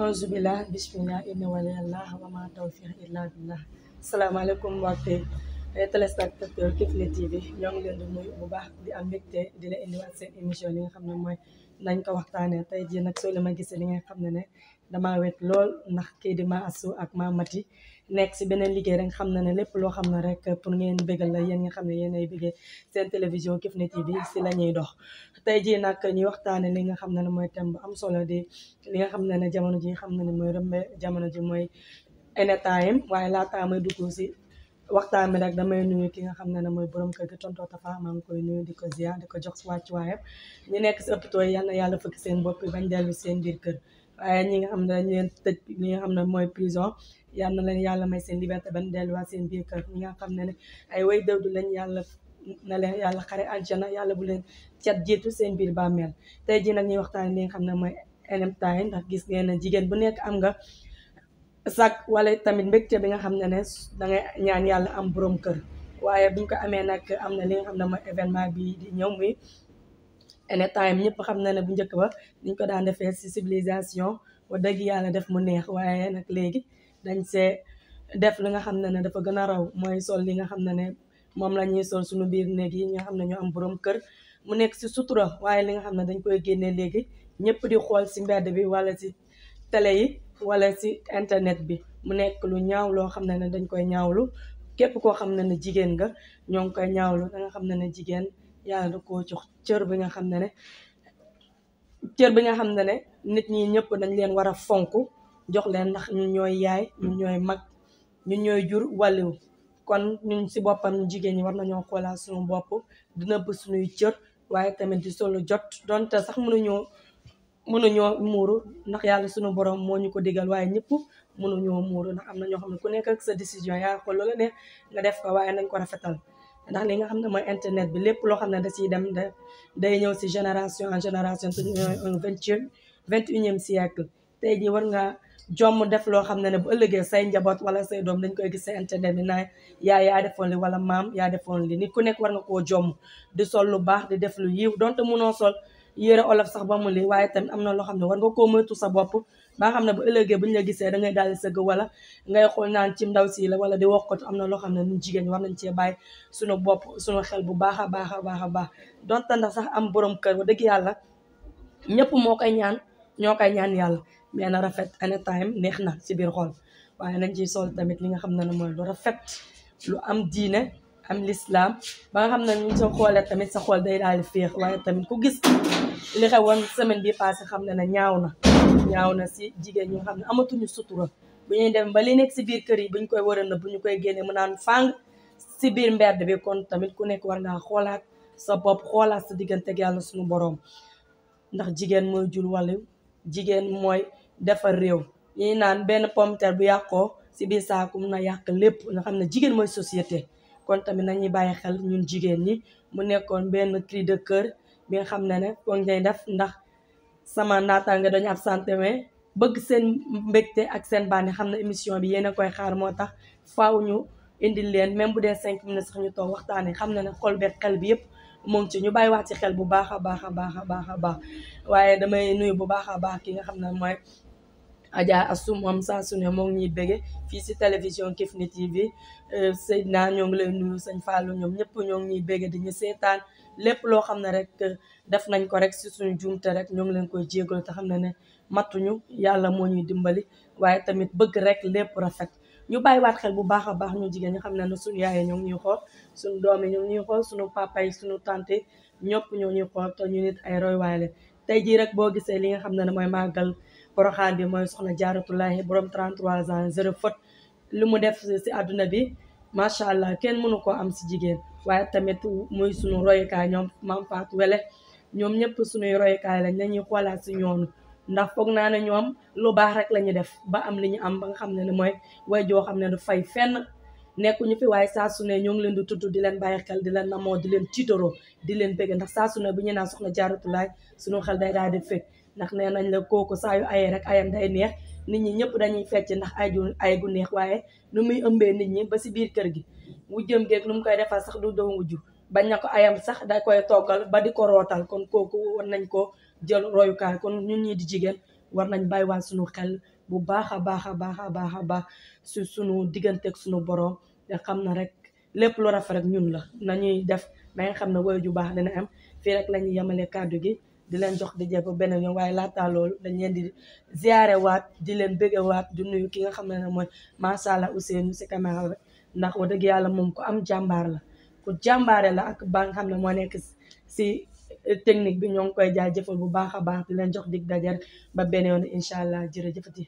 auzu billah bismillah inna waliyallah wa ma tawfiq illa billah. Salaamaaleykum mbokki téléspectateur Kifne TV ñoo ngi leen di nuyu bu baax di am mbégte di la indiwaat seen émission li nga xam ne mooy nañ ko waxtaanee tey jii nag soo li ma gisee li nga xam ne damaa wet lool ndax kii di Ma Astou ak Ma Mati nekk si beneen liggéey rek xam na ne lépp loo xam ne rek pour ngeen bégal la yéen nga xam ne yéen ay béggee seen télévision Kifne TV si la ñuy dox. tey jii nag ñuy waxtaane li nga xam ne mooy thème bu am solo di li nga xam ne jamono ji xam na ne mooy rëmbe jamono ji mooy anytime waaye laataa may dugg si waxtaan bi rek damay nuyu ki nga xam ne mooy borom kër gi tonton Tafa maa ngi koy nuyu di ko ziar di ko jox si wàccuwaayam ñu nekk si hôpital yi yal na yàlla fëkk seen bopp bañ dellu seen biir kër waaye ñi nga xam ne dañ leen tëj li nga xam ne mooy prison yal na leen yàlla may seen liberté bañ delluwaat seen biir kër ñi nga xam ne ay way dëwdu lañ yàlla na leen yàlla xare aljana yàlla bu leen cat jiitu seen biir bàmmeel tey jii nag ñuy waxtaan li nga xam ne mooy anytime ndax gis ngeen ne jigéen bu nekk am nga sac wala tamit mbégte bi nga xam ne dangay ñaan yàlla am borom kër waaye buñ ko amee nag am na li nga xam ne mooy événement bi di ñëw muy anytime ñëpp xam na ne bu njëkk ba niñ ko daan defee ci civilisation wa dëgg yàlla def mu neex waaye nag léegi dañ see def li nga xam ne dafa gën a raw mooy sol li nga xam ne moom la ñuy sol suñu biir néeg yi nga xam ne ñoo am borom kër mu nekk ci sutura waaye li nga xam ne dañ koy génnee léegi ñëpp di xool ci mbedd bi wala ci télé yi wala ci internet bi mu nekk lu ñaaw loo xam ne dañ koy ñaawlu képp koo xam ne jigéen nga ñoo ngi koy ñaawlu da nga xam ne jigéen yàlla da koo jox cër bi nga xam ne cër bi nga xam ne nit ñi ñëpp dañ leen war a fonk jox leen ndax ñun ñooy yaay ñun ñooy mag ñun ñooy jur wàlliw kon ñun ci boppam jigéen ñi war nañoo xoolaat suñu bopp dina bë suñuy cër waaye tamit di solu jot donte sax mënuñoo muuru ndax yàlla suñu borom moo ñu ko digal waaye ñëpp mënuñoo muuru ndax am na ñoo xam ne ku nekk ak sa décision yaa ko loola ne nga def ko waaye nañ ko rafetal ndax li nga xam ne mooy internet bi lépp loo xam ne da ciy dem day ñëw ci génération en génération te ñooy un 21e siècle tey jii war nga jomm def loo xam ne bu ëllëgee say njaboot wala say doom dañ koy gis sa internet bi naa yaa defoon li wala maam yaa defoon li nit ku nekk war nga koo jomm di sol lu baax di def lu yiw donte mënoo sol yére olof sax ba mu lii waaye tamit am na loo xam ne war nga koo moytu sa bopp ba nga xam ne bu ëllëgee buñ la gisee da ngay daal di sëgg wala ngay xool naan ci ndaw si la wala di wokkatu am na loo xam ne ñun jigéen ñi war nañ cee bàyyi suñu bopp suñu xel bu baax a baax a baax a baax donte ndax sax am borom kër ba dëgg yàlla ñëpp ñoo koy ñaan yàlla mais na rafet anytime neex na ci biir xol waaye nañ ciy sol tamit li nga xam ne mooy lu rafet lu am diine am l'islam ba nga xam ne ñu soo xoolee tamit sa xol day daal di féex waaye tamit ku gis li xewoon semaine bi passé xam ne ñaaw na ci jigéen ñu xam ne amatuñu sutura bu ñuy dem ba li nekk ci biir kër yi buñ koy war a nëbb bu ñu koy génne mu naan fang ci biir mbedd bi kon tamit ku nekk war ngaa xoolaat sa bopp xoolaat sa diggante ak yàlla suñu boroom ndax jigéen mooy jur wàllu jigéen mooy defar réew ñi naan benn pomteer bu yàqoo ci biir saaku mun na yàq lépp nga xam ne jigéen mooy société kon tamit nañuy bàyyi xel ñun jigéen ñi mu nekkoon benn cri de cœur bi nga xam ne foog ngay def ndax sama naataange dañu absenté mais bëgg seen mbégte ak seen bànni xam ne émission bi yéen a koy xaar moo tax faaw ñu indil leen même bu dee 5 minutes sax ñu toog waxtaanee xam ne xol beeg xel bi yëpp moom ci ñu bàyyi wax ci xel bu baax a baax a baax a baax a baax waaye damay nuyu bu baax a baax ki nga xam ne mooy Adja Astou moom saa su ne moo ngi ñuy bége fii ci télévision Kifne TV Seydina ñoo ngi lay nuyu sëñ Fallou ñoom ñëpp ñoo ngi ñuy bége di ñu seetaan lépp loo xam ne rek def nañ ko rek ci suñu juumte rek ñoo ngi leen koy jégalu te xam ne matuñu yàlla moo ñuy dimbali waaye tamit bëgg rek lépp rafet ñu bàyyiwaat xel bu baax a baax ñu jigéen ñu xam ne suñu yaay ñoo ngi ñuy xool suñu doom yi ñoo ngi ñuy xool suñu papa yi suñu tante ñëpp ñoo ñuy xool te ñu nit ay roywaay la tey jii rek boo gisee li nga xam ne mooy màggal Poroxaan bi mooy soxna Jaaratulahi borom 33 ans 0 faute li mu def ci àdduna bi macha allah kenn mënu koo am ci jigéen waaye tamit muy suñu royukaay ñoom Maam Fatou Wele ñoom ñëpp suñuy royukaay lañ nañuy xoolaat ci ñoonu ndax foog naa ne ñoom lu baax rek la ñu def ba am li ñu am ba nga xam ne mooy way joo xam ne du fay fenn nekkuñu fi waaye saa su ne ñoo ngi leen di tudd di leen bàyyi xel di leen namoo di leen tiitaroo di leen bëgg ndax saa su ne bu ñu naan soxna Jaaratulaay suñu xel day daal di fekk ndax nee nañ la kooku saa yu ayee rek ayam day neex nit ñi ñëpp dañuy fecc ndax ay gu neex waaye nu muy ëmbee nit ñi ba ci biir kër gi wujjëm geeg nu mu koy defal sax du doon wujju bañ na ko ayam sax da koy toggal ba di ko rootal kon kooku war nañ ko jël royukaay kon ñun ñii di jigéen war nañ bàyyiwaat suñu xel bu baax a baax a baax a baax a baax su suñu digganteeg suñu borom te xam na rek lépp lu rafet rek ñun la nañuy def na nga xam ne woy ju baax dina am fii rek la ñuy yemale kàddu gi di leen jox di jëpp beneen yoon waaye laataa loolu dañ leen di ziare waat di leen bëgge waat di nuyu ki nga xam ne mooy macha allah Ousseynou si caméra bi ndax wax dëgg yàlla moom ku am jàmbaar la ku jàmbaare la ak ba nga xam ne moo nekk si technique bi ñoo ngi koy jaajëfal bu baax a baax di leen jox dig daje ba beneen yoon incha allah jërëjëfati